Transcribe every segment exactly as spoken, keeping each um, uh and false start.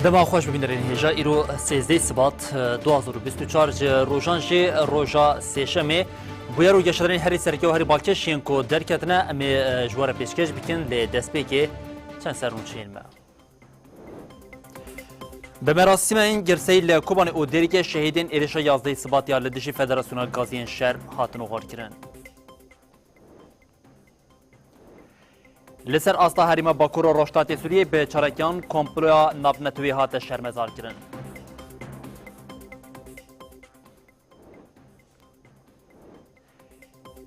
Dema xweş bibînerên hêja, îro sêzdeh Sibat, du hazar û bîst û çar ji rojan jî roja sêşemê. Bûyer û geşedarên herî sereke û herî balkêş yên ku derketine, em ê, e, ji we re pêşkêş bikin, lê destpêkê çend sernûçeyên me. Bi merasîmên girseyî li Kobanê û Dêrikê şehîdên êrişa yazdeh Sibat ya li dijî Federasyona Gaziyên Şer hatin oxirkirin. Li ser asta herêma Bakur û Rojhilatê Sûriyê bi çalakiyan komploya navnetewî hate şermezarkirin.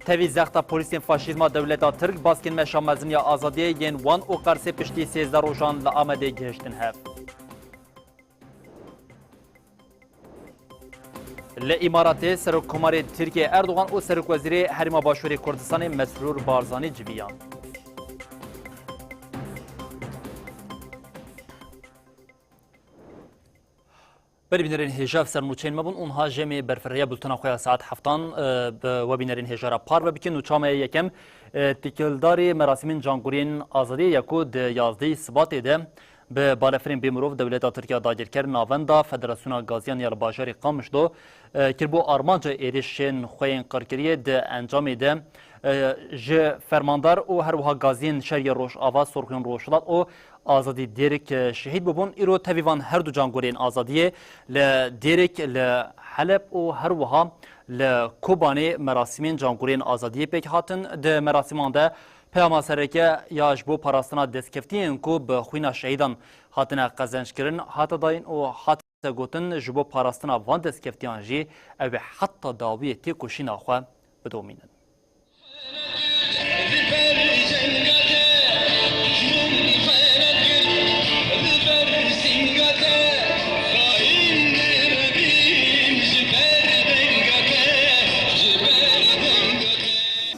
Tevî zexta polîsên faşîzma dewleta Tirk baskên meşa mezin ya azadiyê yên wan û Qersê piştî sêzdeh rojan li Amedê gihiştin hev. Li Îmaratê Serokkomarê Tirkiyê Erdogan û Serokwezîrê Herêma Başûrê Kurdistanê Mesrûr Barzanî civiyan. Berî bînerên hêja, ev sernûçeyên me bûn û niha jê em ê berfirehîya bultena xwe ya saet heftan, e, bi we bînerên hêja re parve bikin. Nûça me yê yekem, e, têkildarî merasîmên Cangoriyên Azadiyê ye ku di yazdehê Sibatê de bi balefirên bêmirov dewleta Tirk ya dagirker navenda Federasyona Gaziyan ya li bajarê Qamişlo, e, kiribû armanca êrişên xwe yên qirkiriyê. Di encamê de, e, ji fermandar û her wiha gaziyên şer yê Rojava, Sorxuyên Rojhilat û Azadî Dêrik, e, şehîd bûbûn. Îro tevî van her du cangoriyên azadiyê li Dêrik, li Heleb û her wiha li Kobanê merasîmên cangoriyên azadiyê pêk hatin. Di merasîman de peyama sereke ya ji bo parastina destkeftiyên ku bi xwîna şehîdan hatine qezenckirin hate dayîn û hate gotin, ji bo parastina van destkeftiyan jî ew ê heta dawiyê têkoşîna xwe bidomînin.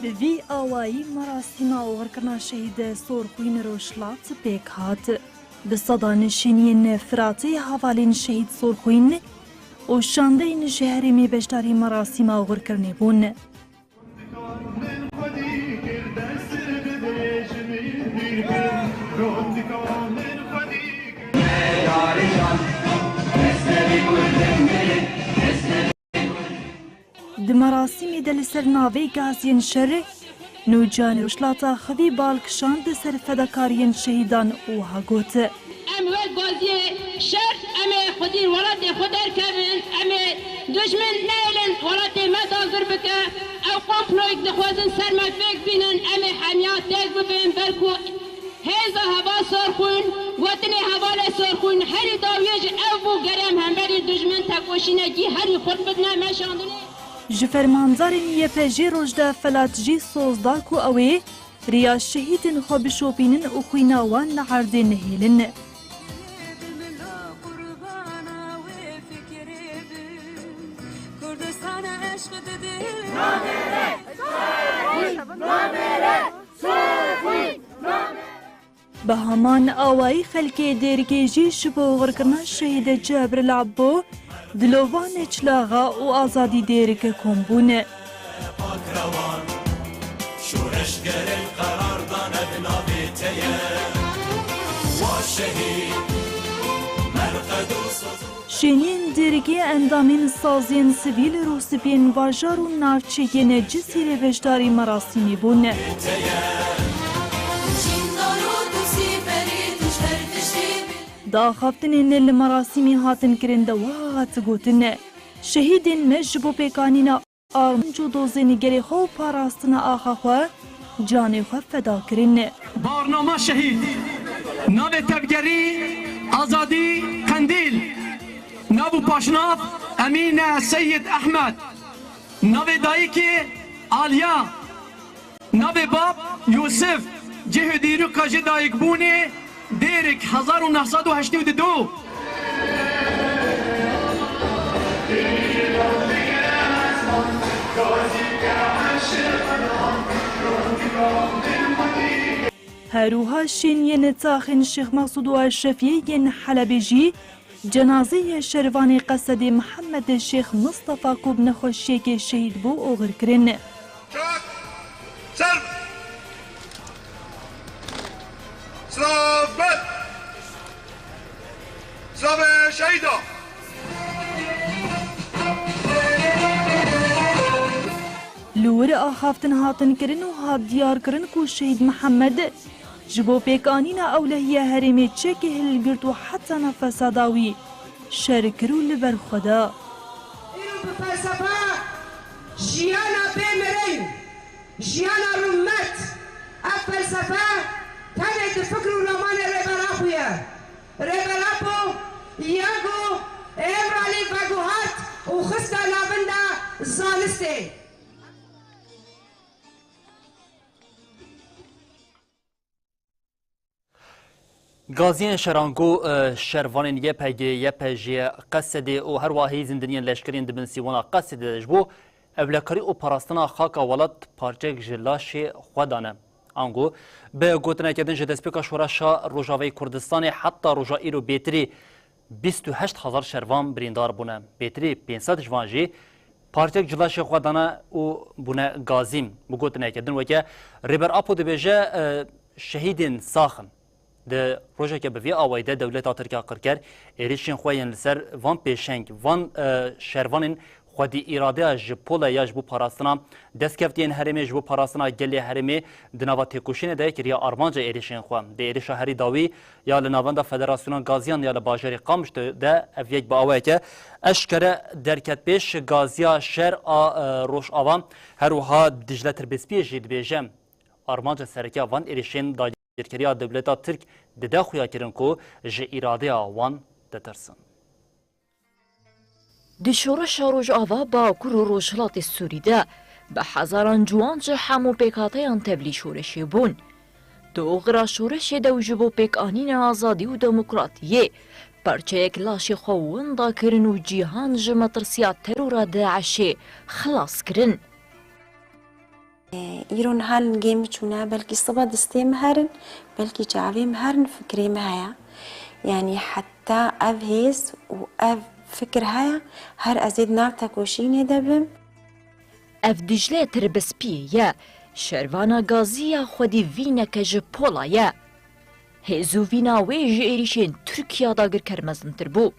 Bi vî awayî merasîma oxirkirina şehîd Sorxwîn Rojhilat pêk hat. Bi sedan şêniyên Firatê hevalên şehîd Sorxwîn û şandeyên ji herêmê beşdarî merasîma oxirkirinê bûn. Di merasîmê de li ser navê gaziyên şer, nûcan û şilata xivî bal kişand ser fedakariyên şehîdan û wiha got: Em wek gaziyê şer, em ê xwedî welatê xwe derkevin, em ê dujmin nehêlin welatê me dagir bike. Ew komployek dixwazin ser me pêk bînin, em ê hemiya têk bibin, belku Hêza heval Sorxwîn, gotinê hevalê Sorxwîn, herî dawiyê ji ev bû, gerê em hemberî dijmin tekoşînekî herî xurt bidine meşandinê. Ji fermandarên Y P J Rojda Felat jî soz da ku ew ê riya şehîdên xwe bişopînin û xwîna wan li erdê nehêlin. Kurdistan eşq didin. Bi heman awayî xelkê Dêrikê jî ji bo oxirkirina şehîd Cebrîl Ebbo, dilovan Çilaxa û Azadî Dêrik kom bûn. Pakrewan, şoreşgerên qerar dane bi navê te ye. Wa şehîd, merqed û soz û Şêniyên Dêrikê endamên saziyên sivîl, rûspiyên bajar û navçeyên Cisîrê beşdarî merasîmê bûn. Daxaftinên li merasîmê hatin kirin de wiha hat gotin: Şehîdên me ji bo pêkanîna armanc û dozên gelê xwe û parastina axa xwe canê xwe feda kirin. Barnama şehîd. Navê tevgerî Azadî Qendîl. Nav û paşnav Emîne Seyid Ehmed. Navê dayikê Aliya. Navê bab Yûsif. Cihê dîroka ji dayikbûnê Dêrik hezar û neh sed û heştê û du. Her wiha şêniyên taxên Şêx Mesûd û Eşrefiyê yên Helebê jî cenazeyê şervanê Qesedê Mihemed Şêx Mistefa ku bi nexweşiyekê şehîd bû, oxir kirin. Çak! Ser! Silav ber! Tabe şehîda. Li wir axaftin hatin kirin û hat diyar kirin ku Şehîd Mihemed ji bo pêkanîna ewlehiya herêmê çekê hilgirt û heta nefesa dawî şer kir û li ber xwe da. Îro bi felsefe jiyana bê mirin, jiyana rûmet, ev felsefe tenê di fikr û ramanê Rêber Apo ye. Rêber Apo ya ku Îmralî veguhart û xiste navenda zanistê. Gaziyên şer ango, e, şervanên Y P G, Y P J, Qesedê û herwiha hêzên din yên leşkerî yên di bin sîwana Qesedê de ji bo ewlekarî û parastina xaka welat parçeyek ji laşê xwe dane. Ango, bi gotineke din ji destpêka şoreşa Rojavayê Kurdistanê heta roja îro bêtirî bîst û heşt hezar şervan birîndar bûne. Bêtirî pênc sed ji van jî parçek ji laşê xwe dane û bûne gazî. Bi gotineke din weke Rêber Apo dibêje, e, şehîdên sax in. Di rojeke bi vî awayî de dewleta Tirk ya qirker êrişên xwe yên li ser van pêşeng, van, e, şervanên xwedî îradeya ji pola ya ji bo parastina destkeftiyên herêmê, ji bo parastina gelê herêmê di nava têkoşînê de kiriye armanca êrişên xwe. Di êrişa herî dawî ya li navenda Federasyona Gaziyan ya li bajarê Qamişlo de ev yek bi awayeke eşkere derket pêş. Gaziya şer a, e, Rojava her wiha Dicle Tirbispiyê jî dibêje, armanca sereke ya van êrişên dagirkeriya dewleta Tirk dide xuyakirin ku ji îradeya wan ditirsin. Di şoreşa Rojava, Bakur û Rojhilatê Sûrî de bi hezaran ciwan ji hemû pêkhateyan tevlî şoreşê bûn. Di oxira şoreşê de û ji bo pêkanîna azadî û demokratiyê, parçeyek laşê xwe winda kirin û cîhan ji metirsiya terora DAIŞê xilas kirin. Îro niha lingê min çûne, belkî sibe distê min herin, belkî çavê min herin, fikrê min heye. Yanî heta ev hêz û ev fikir heye, her ez ê di nav tekoşînê de bim. Ev Dicle Tirbispiyê ye, şervana gazî ya xwedî vîneke ji pola ye. Hêz û vîna wê ji êrîşên Tirkiya dagirker mezintir bû.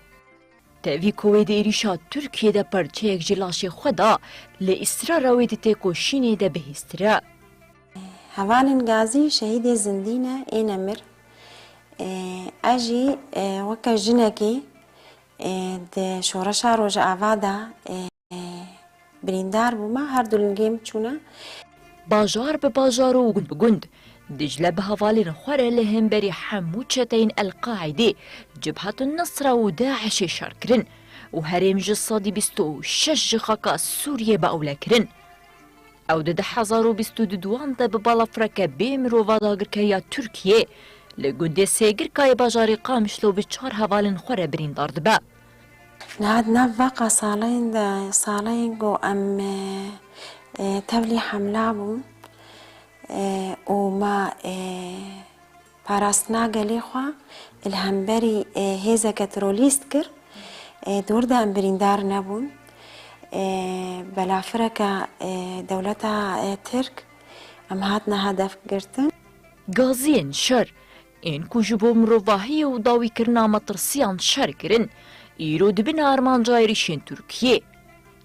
Tevî ku wê di êrîşa Tirkiyê de parçeyek ji laşê xwe da, li îsrara wê di têkoşînê de bihêztir e. Hevalên gazî şehîdê zindî ne, ê nemir. Ê, ez jî, ê, weke jinekê, ê, di şoreşa Rojava de, ê, birîndar bûme, her du lingê min çûne. Bajar bi bajar û gund bi gund, Dicle bi hevalên xwe re li hemberî hemû çeteyên El-Qaîdê, Cibhetun Nusra û DAIŞê şer kirin û herêm ji sedî bîst û şeş ji xaka Sûriyê bi ewle kirin. Ew di du hezar û bîst û duan de bi balafireke bê mirova dagirkeriya Tirkiyê li gundê Sêgirkayê bajarê Qamişlo bi çar hevalên xwe re birîndar dibe. Niha di nav vaqa salên de, salên ku em, e, e, tevlî hemla bûn, e, û me, e, parastina gelê xwe li hemberî, e, hêzeke terorîst kir, e, di wir de em birîndar nebûn. E, belafireke, e, dewleta, e, Tirk em hatine hedef girtin. Gaziyên şer, ên ku ji bo mirovahiyê û dawîkirina metirsiyan şer kirin, îro dibin armanca êrîşên Tirkiyê.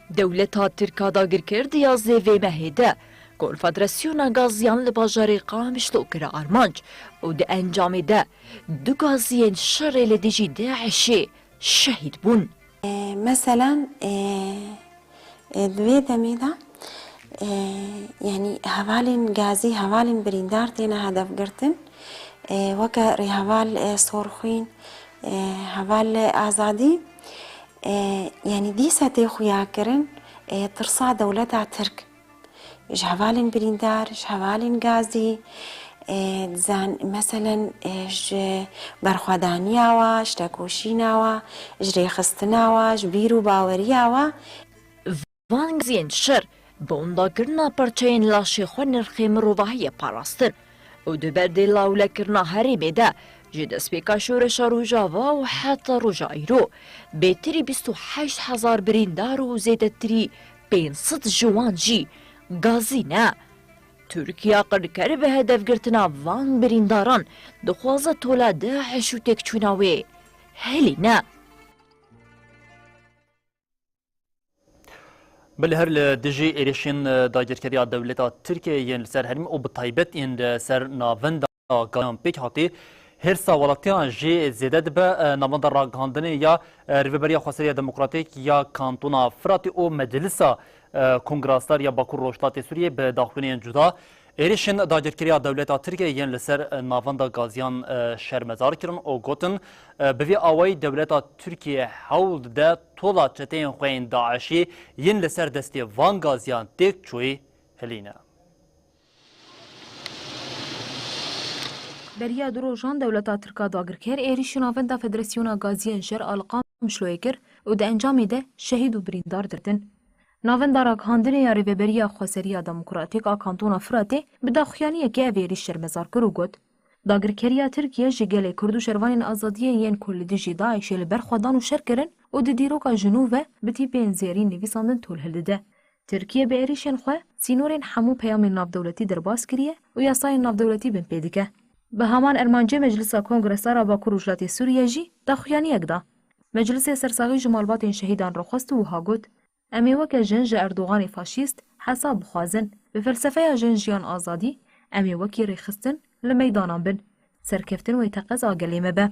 Dewleta Tirk a dagirker di yazdê vê mehê de Konfederasyona Gaziyan li bajarê Qamişlo kire armanc û di encamê de du gaziyên şerê li dijî DAIŞê şehîd bûn. E, meselen, e, e, di vê demê de, e, yanî hevalên gazî, hevalên birîndar têne hedefgirtin. E, weke rêheval, e, Sorxwîn, e, heval Azadî, e, yanî dîsa tê xuyakirin, e, tirsa dewleta Tirk. Ji hevalên birîndar, ji hevalên gazî, e, dizan, meselen, e, ji berxwedaniya wa, ji tekoşîna wa, ji rêxistina wa, ji bîr û baweriya wa. Van gaziyên şer, bi windakirina parçeyên laşê xwe nirxê mirovahiyê parastin û di ber dê lawlekirina herêmê de, ji destpêka şoreşa Rojava û heta roja îro, bêtirî bîst û heşt hezar birîndar û zêdetirî pênc sed ji wan jî gazî ne. Tirkiya qirker bi hedefgirtina van birîndaran dixwaze tola DAIŞ û têkçûna wê Helîne. Belê her li dijî êrişên, e, dagirkeriya dewleta Tirkiyeyê yên li ser herêmê û bi taybet yên li ser navenda gaziyan pêk hatî, hêrsa welatiyan jî zêde dibe. E, navenda ragihandinê ya, e, Rêveberiya Xweseriya Demokratîk ya Kantona Firatê û Meclisa, e, Kongra Star ya Bakur Rojhilatê Sûriyê bi daxuyaniyên cuda êrişên dagirkeriya dewleta Tirkiyeyê yên li ser, e, navenda gaziyan, e, şermezar kirin û gotin, e, bi vî awayî dewleta Tirkiye hewl dide tola çeteyên xwe yên DAIŞî yên li ser destê van gaziyan têk çûyî hilîne. Beriya du rojan dewleta Tirk a dagirker êrîşî navenda Federasyona Gaziyên Şer a li Qamişloyê kir û di encamê de şehîd û birîndar girtin. Navenda ragihandinê ya Rêveberiya Xweseriya Demokratîk a Kantona Firatê bi daxuyaniyekê ev êrîş şermezar kir û got, Dagirkeriya Tirkiye ji gelê Kurd û şervanên azadiyê yên ku li dijî DAIŞê li ber xwe dan û şer kirin û di dîroka ji nû ve bi tîpên zêrîn nivîsandin tol hildide. Tirkiye bi êrîşên xwe sînorên hemû peyamên navdewletî derbas kiriye û yasayên navdewletî binpê dike. Bi heman ermancê Meclisa Kongresa ra Bakur Rojhilatê Sûriye jî daxuyaniyek da. Meclisê sersaxî ji malbatên şehîdan re xwest û wiha got, Em ê weke jin ji Erdoganê faşîst hesab bixwazin. Bi felsefeya jin jiyan azadî, em ê wekî rêxistin li meydanan bin. Serkeftin wê teqez a gelê me be.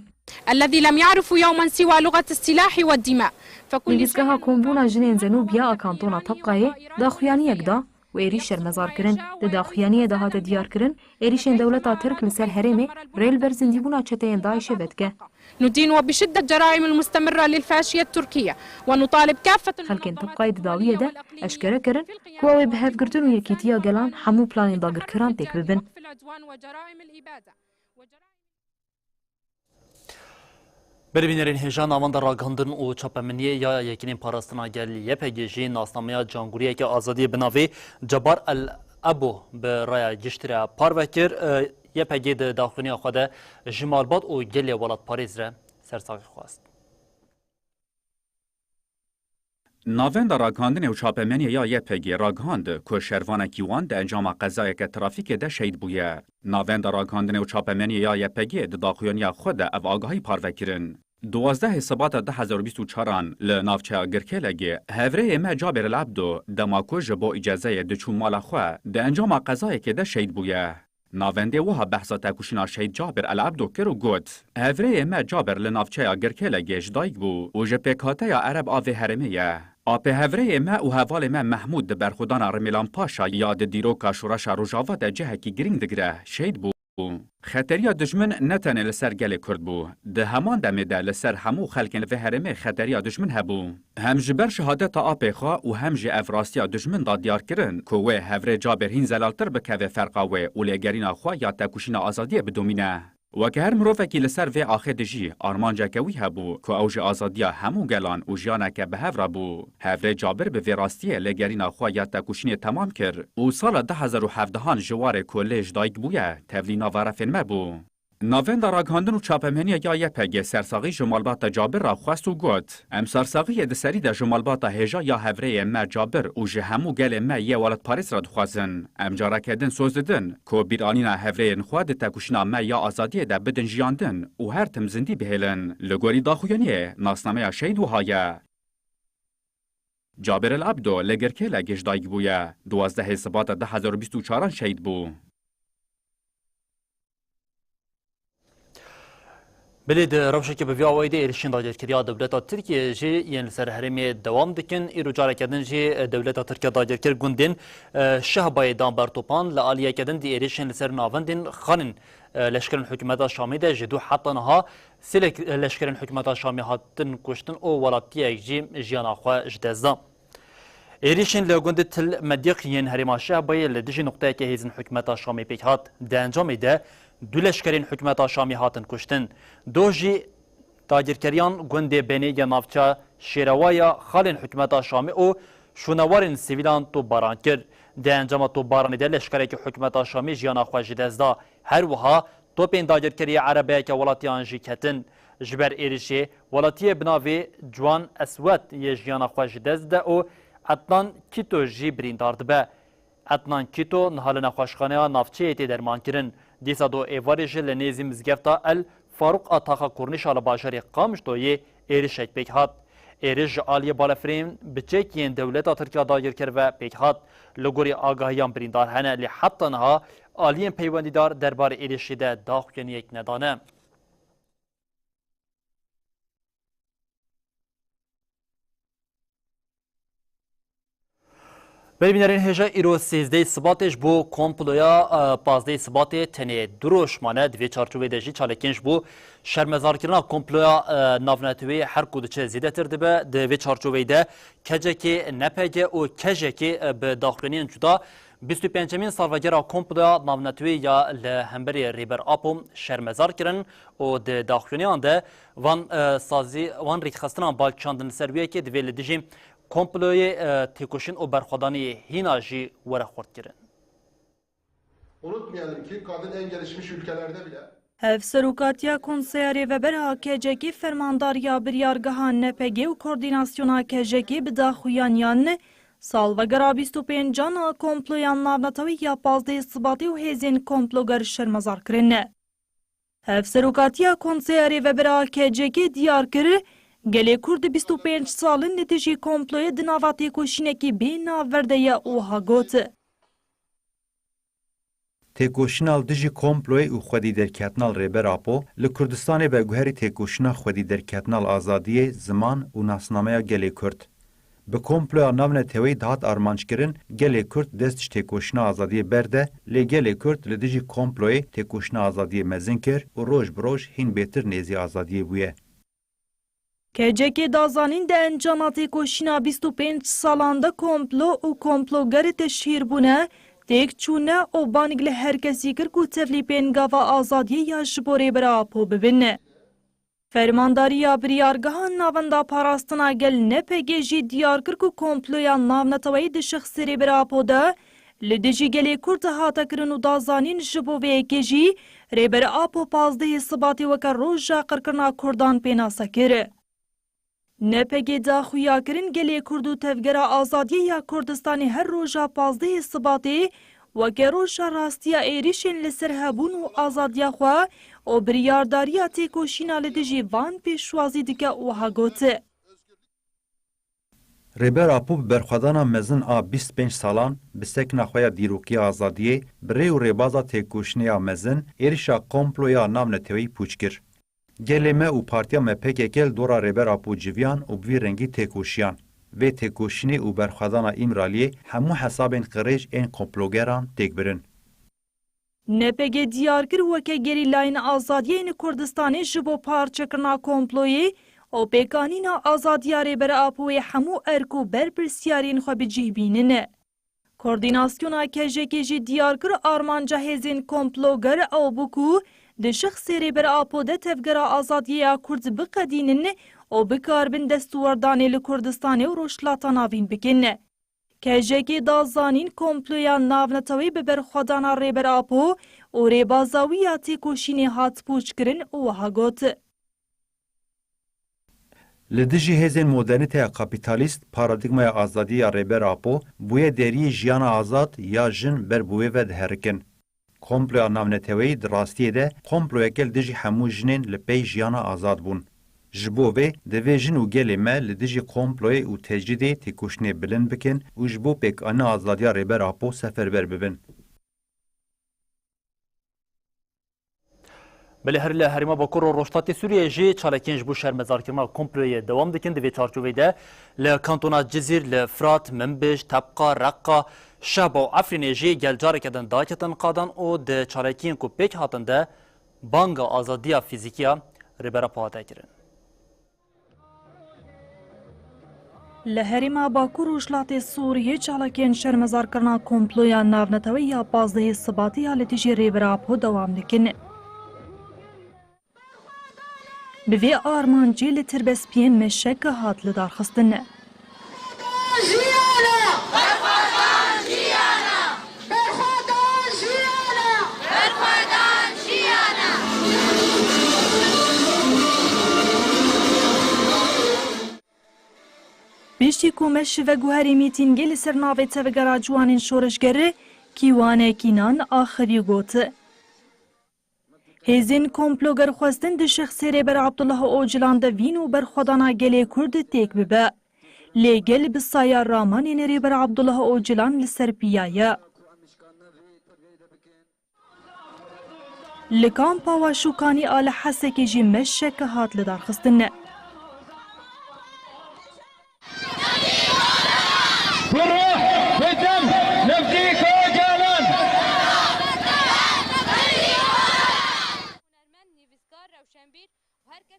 الذي لم يعرفوا يوما سوى لغة السلاح والدماء. فكل Nivîsgeha Kombûna Jinên Zenûbiya a Kantona Tebqayê daxuyaniyek da û êrîş şermezar kirin. Di daxuyaniyê de hate diyarkirin, êrîşên dewleta Tirk li ser herêmê rê li ber zindîbûna çeteyên DAIŞê vedike. ندين وبشدة الجرائم المستمرة للفاشية التركية ونطالب كافة Xelkên Tebqayê di dawiyê de eşkere kirin ku ew ê bi hevgirtin û yekîtiya gelan hemû planên dagirkeran têk bibin. Belê bînerên hêja, navenda ragihandin û çapemeniyê ya Yekînên Parastina Gel Y P G jî nasnameya cangûriyeke azadiyê bi navê Cebar El Ebo bi raya giştî re parve kir. Y P G di daxuyaniya xwe de ji malbat û gelê welatparêz re sersaxî xwest. Navenda Ragihandinê û Çapemeniyê ya Y P G ragihand ku şervanekî wan di encama qezayeke trafîkê de şehîd bûye. Navenda Ragihandinê û Çapemeniyê ya Y P G di daxuyaniya xwe de ev agahî parve kirin. Duwazdehê Sibata du hezar û bîst û çaran li navçeya Girkêlegê hevrêyê me Cabir El Ebdo dema ku ji bo îcazeyê diçû mala xwe di encama qezayekê de şehîd bûye. Navendê wiha behsa tekoşîna Şehîd Cabir El Ebdo kir û got, Hevrêyê me Cabir li navçeya Girkêlegê ji dayik bû û ji pêkhateya Ereb a vê herêmê ye. Apê hevrêyê me û hevalê me Mehmûd di berxwedana Rimêlan Paşa ya di dîroka Şoreşa Rojava de cihekî girîng digire, şehîd bû. Xeteriya dijmin ne tenê li ser gelê Kurd bû, di heman demê de li ser hemû xelkên li vê herêmê xeteriya dijmin hebû. Hem ji ber şehadeta apê xwe û hem jî ev rastiya dijmin da diyar kirin ku wê hevrê Cabir hîn zelaltir bikeve ferqa wê û lêgerîna xwe ya tekoşîna azadiyê bidomîne. Weke her mirovekî li ser vê axê dijî, armanceke wî hebû ku ew ji azadiya hemû gelan û jiyaneke bi hev re bû. Hevrê Cabir bi vê rastiyê lêgerîna xwe ya tekoşînê temam kir û sala du hezar û hevdehan ji warê ku lê ji dayik bûye, tevlî nava refên me bû. Navenda Ragihandin û Çapemeniya ya Y P G sersaxî ji malbata Cabir re xwest û got, Em sersaxiyê di serî de ji malbata hêja ya hevrêyê me Cabir û ji hemû gelê me yê welatparêz re dixwazin. Em careke din soz didin ku bîranîna hevrêyên xwe di tekoşîna me ya azadiyê de bidin jiyandin û her tim zindî bihêlin. Li gorî daxuyaniyê, nasnameya şehîd wiha ye. Cabir El Ebdo li Girkêlek ji dayik bûye. Duwazdehê Sibata du hezar û bîst û çaran şehîd bû. Belê di rewşeke bi vî awayî de êrişên dagirkeriya dewleta Tirkiye jî yên li ser herêmê dewam dikin. Îro careke din jî dewleta Tirkiye dagirker gundên, e, Şehbayê dan ber topan, li aliyeke din dî êrişên li ser navendên xanên, e, leşkerên hikûmeta Şamê de ji dû heta niha sê lek-, leşkerên hikûmeta Şamê hatin kuştin û welatiyek jî jiyana xwe ji dest da. Êrîşên li gundê Til Mediq yên herêma Şehbayê li dijî nuqteyeke hêzên hikûmeta Şamê pêk hat. Di encamê de du leşkerên hikûmeta Şamê hatin kuştin. Doh jî dagirkeriyan gundê Benê ya navça Şêrewa ya xalên hikûmeta Şamê û şûnewarên sivîlan topbaran kir. Di encama topbaranê de leşkerekî hikûmeta Şamê jiyana xwe ji dest da. Her wiha topên dagirkeriyê erebeyeke welatiyan jî ketin. Ji ber êrişê, welatiyê bi navê Ciwan Eswed yê jiyana xwe ji dest dide û Etnan Kîto jî birîndar dibe. Etnan Kîto niha li nexweşxaneya navçeyê tê dermankirin. Dîsa do êvarê jî li nêzî mizgefta El Farûq a taxa Kornîşa li bajarê Qamişloyê êrişek pêk hat. Êriş ji aliyê balefirên biçek yên dewleta Tirk ya dagirker ve pêk hat. Li gorî agahiyan birîndar hene, lê heta niha aliyên peywendîdar derbarê êrişê de daxuyaniyek nedane. Belê bînerên hêja, îro sêzdehê Sibatê ji bo komploya, e, pazdehê Sibatê tenê du roj mane. Di vê çarçovê de jî çalakiyên ji bo şermezarkirina komploya, e, navneteweyî her ku diçe zêdetir dibe. Di vê çarçoveyê de K C K, N P G û K J K, e, bi daxuyaniyan cuda bîst û pêncemîn salvegera komploya navneteweyî ya li hemberî Rêber Apo şermezar kirin û di daxuyaniyan de van, e, sazî, van rêkxistina bal çandin li ser wê yekê divê li dijî komployê, e, têkoşîn û berxwedaniyê hîna jî were xurtkirin. Unutmayalım ki kadın en gelişmiş ülkelerde bile Hevserokatiya Konseya Rêvebera K C K, Fermandariya Biryargeha N P G û Koordînasyona K J K bi daxuyaniyan salvegera bîst û pêncan a komploya navnetewî ya pazdehê Sibatê û hêzên komploger şermezar kirin. Hevserokatiya Konseya Rêvebera K C K diyar kir, gelê Kurd bîst û pênc sal in li dijî komployê di nava têkoşînekî bê navber de ye û wiha got. Têkoşîna li dijî komployê û xwedî derketina li Rêber Apo li Kurdistanê veguherî têkoşîna xwedî derketina li azadiyê, ziman û nasnameya gelê Kurd. Bi komploya navneteweyî dihat armanckirin, gelê Kurd dest ji têkoşîna azadiyê berde, lê gelê Kurd li dijî komployê têkoşîna azadiyê mezin kir û roj bi roj hîn bêtir nêzî azadiyê bûye. K C K da zanîn di encama têkoşîna bîst û pênc salan de komplo û komploger teşhîr bûne, têk çûne û bang li her kesî kir ku tevlî pêngava azadiyê ya ji bo Rêber Apo bibin. Fermandariya Biryargeha Navenda Parastina Gel N P G jî diyar kir ku komploya navneteweyî di şexsê Rêber Apo de li dijî gelê Kurd hate kirin û da zanîn ji bo vê yekê jî Rêber Apo pazdehê Sibatê weke roja qirkirina Kurdan pênase kir. N P G da xuya kirin gelê Kurd û Tevgera Azadiyê ya Kurdistanê her roja pazdehê Sibatê weke roja rastiya êrişên li ser hebûn û azadiya xwe û biryardariya têkoşîna li dijî van pêşwazî dike û wiha got. Rêber Apo bi berxwedana mezin a bîst pênc salan, bi sekna xwe ya dîrokiya azadiyê, bi rê û rêbaza têkoşînê ya mezin, êrişa komploya navneteweyî pûç kir. Gelê me û partiya me P K K li dora Rêber Apo civiyan û bi vî rengî têkoşiyan. Vê têkoşînê û berxwedana Îmraliyê hemû hesabên qirêj ên komplogeran têk birin. N P G diyar kir, weke gerîlayên azadiyê yên Kurdistanê ji bo parçekirina komployê û pêkanîna azadiya Rêber Apoyê hemû erk û berpirsyariyên xwe bi cih bînin. Koordînasyona K J K jî diyar kir, armanca hêzên komploger ew bû ku di şexsê Rêber Apo de tevgera azadiyê ya Kurd biqedînin û bikaribin destwerdanê li Kurdistanê û Rojhilata Navîn bikin. K J K da zanîn, komploya navneteweyî bi berxwedana Rêber Apo û rêbaza wî ya têkoşînê hat pûçkirin û wiha got. Li dijî hêzên modernîteya kapîtalîst, paradîgmaya azadiyê ya Rêber Apo bûye deriyê jiyana azad ya jin ber bi wê ve diherikin. Komploya navneteweyî di rastiyê de komployeke li dijî hemû jinên li pey jiyana azad bûn. Ji bo vê, divê jin û gelê me li dijî komployê û tecrîdê têkoşînê bilind bikin û ji bo pêkanîna azadiya Rêber Apo seferber bibin. Belê her li herêma Bakur û Rojhilatê Sûriyeyê jî çalakiyên ji bo şermezarkirina komployê dewam dikin. Di vê çarçoveyê de li kantona Cizîr, li Firat, Minbij, Tebqa, Reqa, Şehba û Efrînê jî gel careke din daketin qadan û di çalakiyên ku pêk hatin de banga azadiya fîzîkî ya Rêber Apo hate kirin. Li herêma Bakur û Rojhilatê Sûriyê çalakiyên şermezarkirina komploya navneteweyî ya pazdehê Sibatê ya li dijî Rêber Apo dewam dikin. Bi vê armancê li tirbespiyên meşek hat lidarxistin. Piştî ku me ji veguherî mîtîngê li ser navê Tevgera Ciwanên Şoreşger, Kîwane Kînan axivî got. Hêzên komploger xwestin di şexsê Rêber Abdullah Ocalan de vîn û berxwedana gelê Kurd têk bibe. Lê gel bi saya ramanên Rêber Abdullah Ocalan li ser piya ye. Li kampa Waşûkanî a li Hesekê jî meşeke hat lidarxistin. Bi ruh, bi dem, nivdî Ocalan!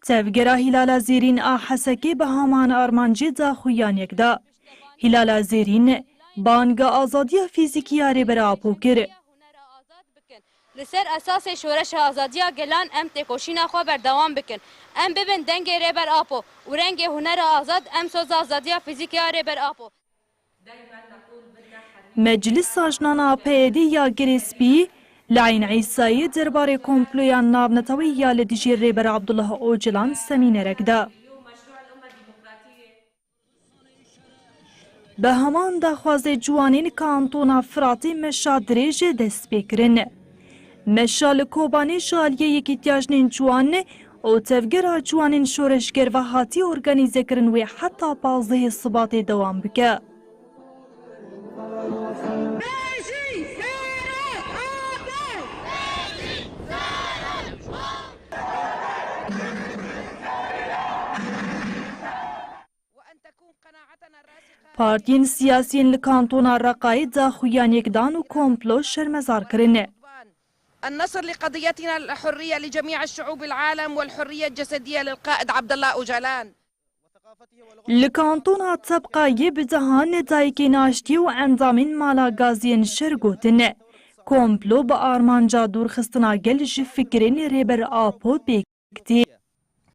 Tevgera Hîlala Zêrîn a Hesekê bi heman armancê daxuyaniyek da. Hîlala Zêrîn banga azadiya fîzîkî ya Rêber Apo kir. Li ser esasê şoreşa azadiya gelan em têkoşîna xwe berdewam bikin. Em bibin dengê Rêber Apo û rengê hunera azad, em soza azadiya fîzîkî ya Rêber Apo. Meclisa Jinan a P Y D ya Girê Spî li Eyn Îsayê derbarê komploya navneteweyî ya li dijî Rêber Abdullah Ocalan semînerek da. Bi heman daxwazê ciwanên kantona Firatê meşa dirêj dest pê kirin. Meşa li Kobanê ji aliyê Yekîtiya Jinên Ciwan û Tevgera Ciwanên Şoreşger ve hatî organîzekirin wê heta pazdehê Sibatê dewam bike. Partiyên siyasiyên li kantona Reqayê daxuyaniyek dan û komplo şermezar kirin. النصر لقضيتنا، الحرية لجميع الشعوب العالم، والحرية الجسدية للقائد عبد الله أوجالان. Li kantona Tebqayê bi dehan dayikên aştiyê û endamên mala gaziyên şer gotin. Komplo bi armanca dûrxistina gel ji fikirên Rêber Apo pêk tê.